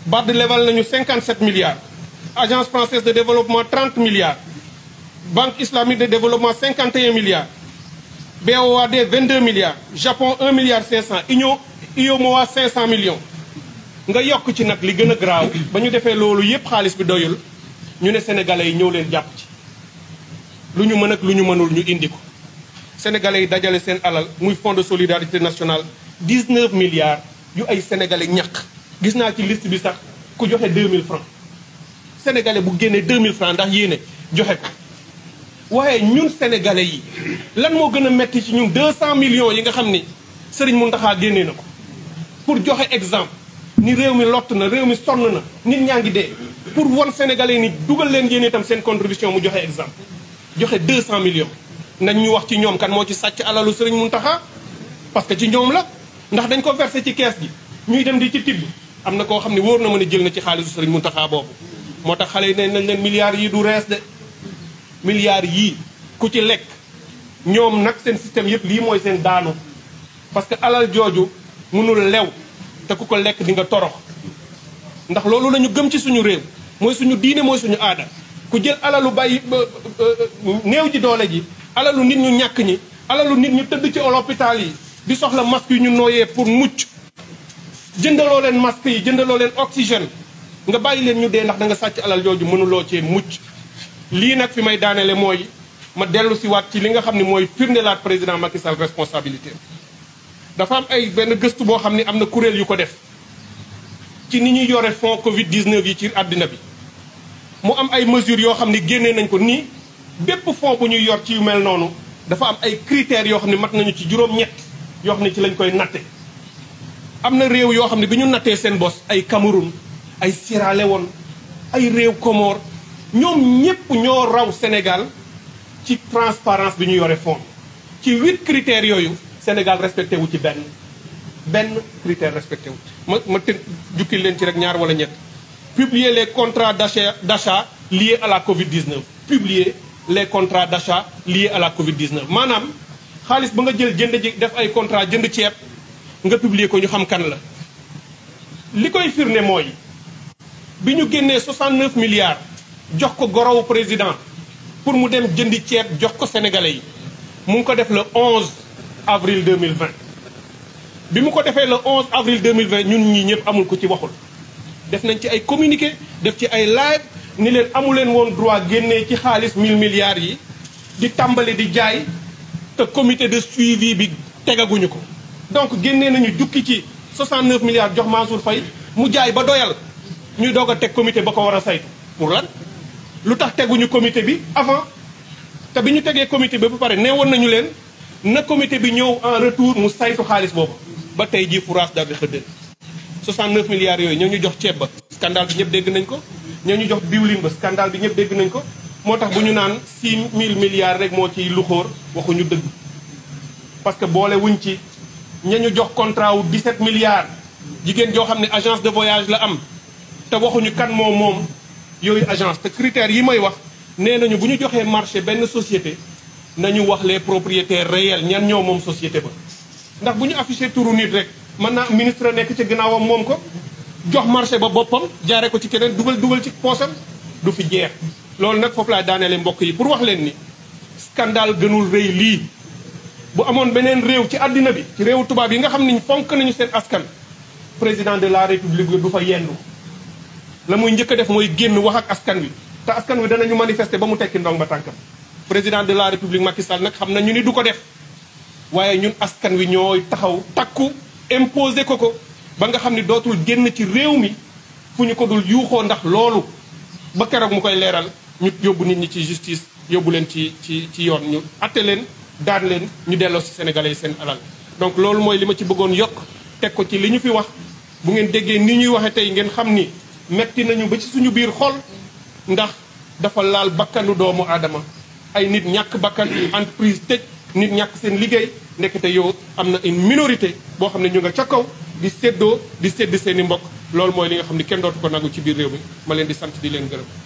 BAD lebal nañu 57 milliards agence française de développement 30 milliards banque islamique de développement 51 milliards BOAD 22 milliards Japon 1 milliard 500 UEMOA 500 millions nga yokk ci nag li gën a graaw ba ñu defee loolu yépp xaalis bi doyul ñu ne sénégalais yi ñëw leen jàpp ci lu ñu mën ak lu ñu mënul ñu indi ko sénégalais yi dajale seen alal muy fonds de solidarité nationale 19 milliards yu ay sénégalais ñaq gis naa ci liste bi sax ku joxe 2000 francs sénégalais bu génnee 2000 francs ndax yéene joxe ko waaye ñun sénégalais yi lan moo gën a metti ci ñun 200 millions yi nga xam ni Serigne Mountakha génnee na ko pour joxe exemple ni réew mi lott na réew mi sonn na nit ñaa ngi dee pour won sénégalais ni dugal leen yéen itam seen contribution mu joxe exemple joxe 200 millions nañ ñu wax ci ñoom kan moo ci sàcc alalu Serigne Mountakha parce que ci ñoom la ndax dañ ko versé ci kees gi ñuy dem di ci tibb am na koo xam ne wóor na ma ne jël na ci xaalisu Serigne Mountakha boobu moo tax xale yi ne nañ leen milliards yi du rees de milliards yii ku ci lekk ñoom nag seen système yëpp lii mooy seen daanu parce que alal jooju mënul lew te ku ko lekk di nga torox ndax loolu la ñu gëm ci suñu réew mooy suñu diine mooy suñu aada ku jël alalu bàyyi néew ji doole ji alalu nit ñu ñàkk ñi alalu nit ñu tëdd ci hôpital yi di soxla masque yu ñu nooyee pour mucc jëndaloo leen masque yi jëndaloo leen oxygène nga bàyyi leen ñu dee ndax da nga sàcc alal jooju mënuloo cee mucc lii nag fi may daanele mooy ma dellu si waat ci li nga xam ne mooy firndelaat président Macky Sall responsabilité dafa am ay benn gëstu boo xam ne am na kuréel yu ko def ci ni ñuy yore fonds Covid 19 yi ci àddina bi mu am ay mesures yoo xam ne génnee nañ ko nii bépp fonds bu ñuy yor ci yu mel noonu dafa am ay critères yoo xam ne mat nañu ci juróom-ñett yoo xam ne ci lañ koy natte am na réew yoo xam ne bi ñu nattee seen bos ay Cameroun ay Sierra Leone ay réew Comores ñoom ñépp ñoo raw Sénégal ci transparence bi ñu yore fonds ci 8 critères yooyu Sénégal respecté wu ci benn critère respecté wu ma jukkil leen ci rek ñaar wala ñett publier les contrats d'achat liés à la Covid-19 publier les contrats d'achat liés à la Covid-19 maanaam xaalis ba nga jël jënd ji def ay contrat jënd ceeb nga publier ko ñu xam kan la li koy firnde mooy bi ñu génnee 69 milliards jox ko gorowu président pour mu dem jëndi ceeb jox ko sénégalais yi mu ngi ko def le 11 avril 2020 bi mu ko defee le 11 avril 2020 ñun ñii ñëpp amul ko ci waxul def nañ ci ay communiqué def ci ay live ni leen amu leen woon droit génnee ci xaalis 1000 milliards yi di tàmbali di jaay te comité de suivi bi tegaguñu ko donc génnee nañu jukki ci 69 milliards jox Mansour Faye mu jaay ba doyal ñuy doog a teg comité ba ko war a saytu pour lan lu tax teguñu comité bi avant te bi ñu tegee comité bi ba pare neewoon nañu leen na comité bi ñëw en retour mu saytu xaalis boobu ba tey jii fourage daal di xëddeen 69 milliards yooyu ñoo ñu jox ceeb ba scandale bi ñëpp dégg nañ ko ñoo ñu jox diwlin ba scandale bi ñëpp dégg nañ ko moo tax bu ñu naan 6000 milliards rek moo ciy luxóor waxuñu dëgg parce que boole wuñ ci ña ñu jox contrat wu 17 milliards jigéen joo xam ne agence de voyage la am te waxuñu kan moom yooyu agence te critères yi may wax nee nañu bu ñu joxee marché benn société nañu wax les propriétaires réels ñan ñoo moom société ba ndax bu ñu affiché turu nit rek mën naa ministre nekk ci gannaawam moom ko jox marché ba boppam jaare ko ci keneen dugal ci poosam du fi jeex loolu nag foofu laa daaneele mbokk yi pour wax leen ni scandale gënul rëy lii bu amoon beneen réew ci àddina bi ci réewu tubaab yi nga xam ne fonk nañu seen askan président de la république du fa yendu la muy njëkk a def mooy génn wax ak askan wi te askan wi danañu manifester ba mu tekki ndong ba tànkam président de la république Macky Sall nag xam nañu ni du ko def waaye ñun askan wi ñooy taxaw takku imposer ko ba nga xam ni dootul génn ci réew mi fu ñu ko dul yuuxoo ndax loolu ba keroog mu koy leeral ñu yóbbu nit ñi ci justice yóbbu leen ci yoon ñu atte leen daan leen ñu delloo si sénégalais yi seen alal donc loolu mooy li ma ci bëggoon yokk teg ko ci li ñu fi wax bu ngeen déggee ni ñuy waxee tey ngeen xam ni metti nañu ba ci suñu biir xol ndax dafa laal bakkanu doomu aadama ay nit ñàkk bakkan entreprise tëj nit ñàkk seen liggéey ndekete yow am na une minorité boo xam ne ñu nga ca kaw di sédd seen i mbokk loolu mooy li nga xam ne kenn dootu ko nangu ci biir réew mi ma leen di sant di leen gërëm